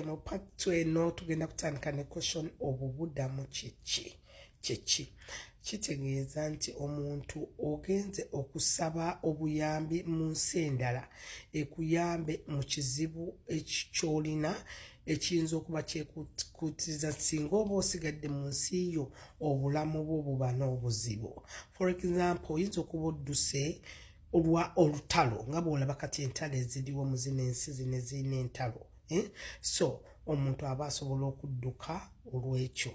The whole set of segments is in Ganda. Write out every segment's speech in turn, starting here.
Mu part eno tugenda kutandika ne question: obubudamu kiki? Kiki kitegeeza nti omuntu ogenze okusaba obuyambi mu nsi endala ekuyambe mu kizibu ekyolina, ekiyinza okuba kyekutiza singa oba osigadde mu nsi yo, obulamu bwo buba n'obuzibu. For example, oyinza okuba odduse olwa olutalo, nga bw'olaba kati entalo eziriwo mu zino ensi zino ezirina entalo, eh? So omuntu aba asobola okudduka olw'ekyo.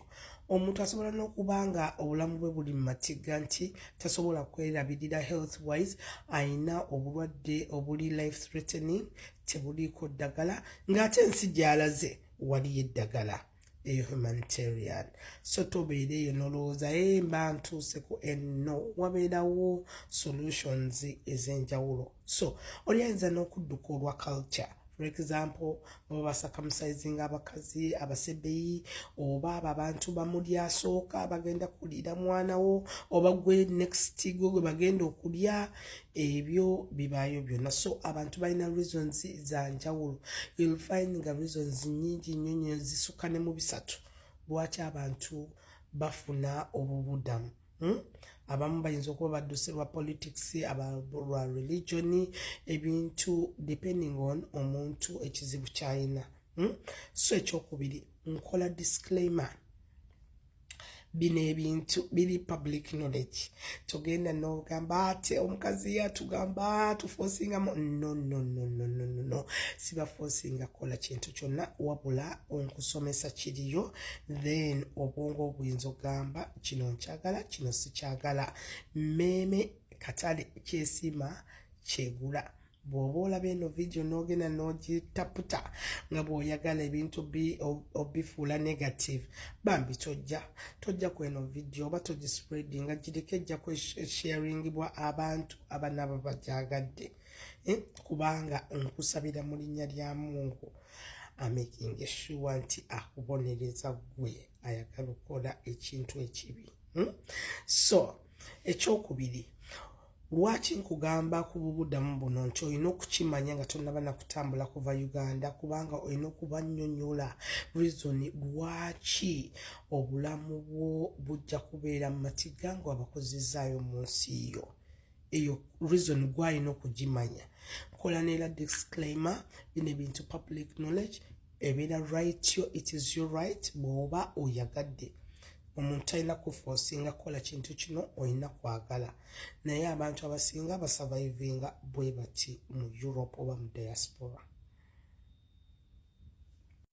Omuntu asobola n'okuba nga obulamu bwe buli mu matigga, nti tasobola kwerabirira health wise, ayina obulwadde obuli life threatening, tebuliiko ddagala, ng'ate ensi gy'alaze waliyo eddagala, eyo humanitarian. So tobeera eyo nolowooza, e mba ntuuse ku enno, wabeerawo solutions ez'enjawulo. So oli ayinza n'okudduka olwa culture. For example, baba bacircumcisinga abakazi abasebeyi, oba abo abantu bamuli asooka bagenda kuliira mwana wo, oba gwe next, gwe gwe bagenda okulya. Ebyo bibaayo byonna. So abantu balina reasons za njawulo. You'll find nga reasons nyingi nnyo nnyo, zisukka ne mu 3 lwaki abantu bafuna obubudamu, Abamu bayinza okuba badduse lwa politics, lwa religion, ebintu depending on omuntu ekizibu kyalina, So ekyokubiri, nkola disclaimer: bino ebintu biri public knowledge. Togenda nogamba ate omukazi yatugamba tuforcingamu. No, no, no, no, no, no, no, sibaforcinga kukola kintu kyonna, wabula onkusomesa kiriyo. Then obwongo obuyinza okugamba kino nkyagala, kino sikyagala. Mmeeme katale kyesiima kyegula. Bw'oba olaba eno vidiyo n'ogenda n'ogitaputa nga bw'oyagala ebintu obifuula negative, bambi tojja ku eno vidiyo oba togispreadinga, giriko ejja kwesharingibwa abantu abanaaba bajagadde, eh? Kubanga nkusabira mu linnya lya Mungu amaking sure nti akubonereza ggwe ayagala okukola ekintu ekibi, So ekyokubiri, lwaki nkugamba ku bubudamu buno nti olina okukimanya nga tonnaba nakutambula kuva Uganda? Kubanga olina okubannyonnyola reason lwaki obulamu bwo bujja kubeera mu matiga nga wabakozezaayo mu nsi yo. Eyo reason gwalina okugimanya. Nkola neera disclaimer: bino ebintu public knowledge, ebeera right yo, it is your right. Bw'oba oyagadde, omuntu talina kuforcinga kukola kintu kino, olina kwagala. Naye abantu abasinga basurvivinga bwe bati mu Europe oba mu diaspora.